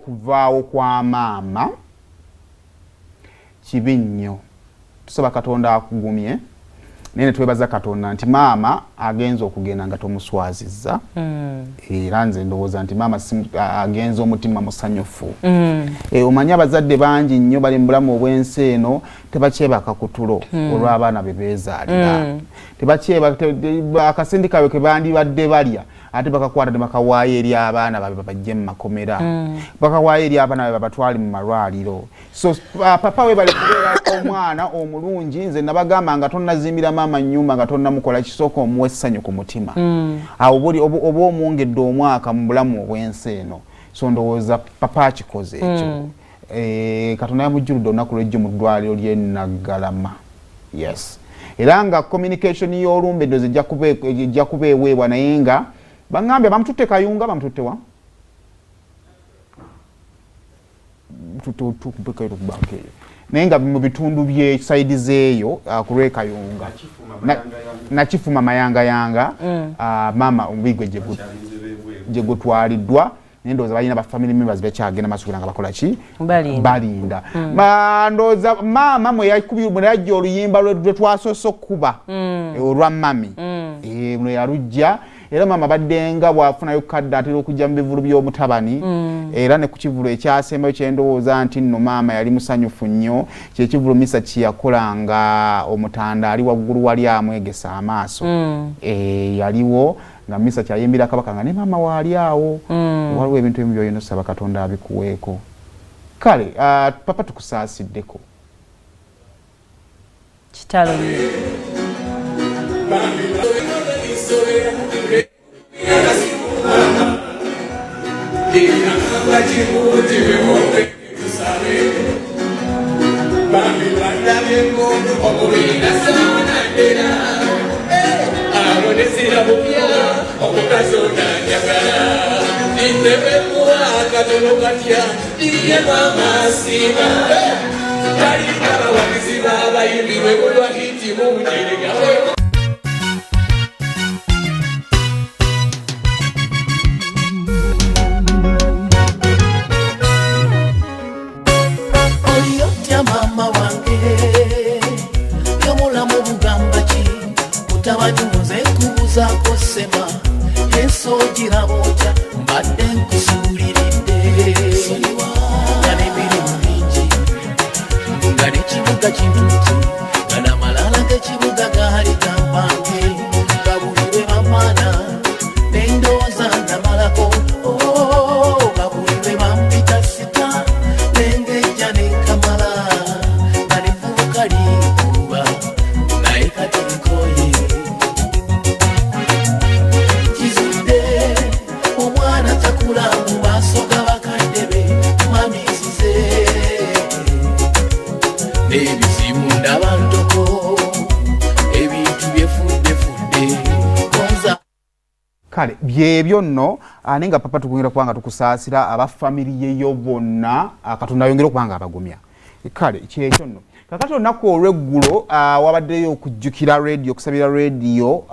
Olw'okuvaawo kwa maama kibi nnyo. Tusaba Katonda akugumye, naye ne twebaza Katonda nti maama agenze okugenda nga tomuswazizza. Era nze ndowooza nti maama agenze omutima musanyufu. Omanyi abazadde bangi nnyo bali mu bulamu obw'ensi eno tebakyebaka ku tulo olw'abaana be beezaalira. Tebakyebaka, akasente kaabwe ke bandibadde balya ate bakakwata ne bakawaayo eri abaana babe babajje mu makomera, bakawaayo eri abaana babe babatwale mu malwaliro. So papa we bali kubeera omwana omulungi. Nze nabagamba nga tonnazimbira maama nnyumba, nga tonnamukola kisooka omuwa essanyu ku mutima, awo oba omwongedde omwaka mu bulamu obw'ensi eno. So ndowooza papa akikoze ekyo. Katonda yamujjuludde olunaku lwejjo mu ddwaliro ly'e Naggalama. Yes, era nga communication y'olumbe ndowooza ejja kuba eweebwa, naye nga baŋŋambye bamututte Kayunga, bamututte wa eyo, naye nga mu bitundu bye side zeeyo ku lw'e Kayunga Nakifuma Mayangayanga. Maama omubiri gwe gye gutwaliddwa, naye ndowooza balina ba family members bekyagenda maaso nga bakola ki? Balinda. Ndowooza maama mwe yajja oluyimba lwe twasoose okukuba, olwa mami, lwe yalujja. Era maama baddenga bw'afunayo kadde atera okujja mu bivulu by'omutabani. Era ne ku kivulu ekyasembayo kyendowooza nti nno maama yali musanyufu nnyo, kyekivulu misa kyeyakola nga omutanda ali waggulu wali amwegesa amaaso. Yaliwo nga misa kyayimbira kabaka nga ne maama waali awo. Waliwo ebintu ebimu byolina osaba Katonda abikuweeko. Kale papa tukusaasiddeko. Kitalo nnyo. Oliotya mama wange yomulamu bugamba ki mutabani nze nkubuzaako sema ensogiraba otya mbadde nkusuuliridde nga n'emirimu mingi nga n'ekibuga kintuti nga n'amalala g'ekibuga gaali gampange nga buli lwe bampaana nendowooza namalako. Oh, nga buli lwe bampita sita nengejja nenkamala nga nevubuka linkuba naye kati nkoye kizudde omwana takula mu maaso g'abakadde be mamizize n'ebizibu ndaba ntoko ebintu byefuddefudde konza. Kale byebyo nno, naye nga papa tukongera okuba nga tukusaasira abafamiri yeyo bonna, Katonda ayongere okuba nga abagumya. Kale kyekyo nno. Kakati olunaku olweggulo wabaddeyo okujjukira radio, okusabira radio.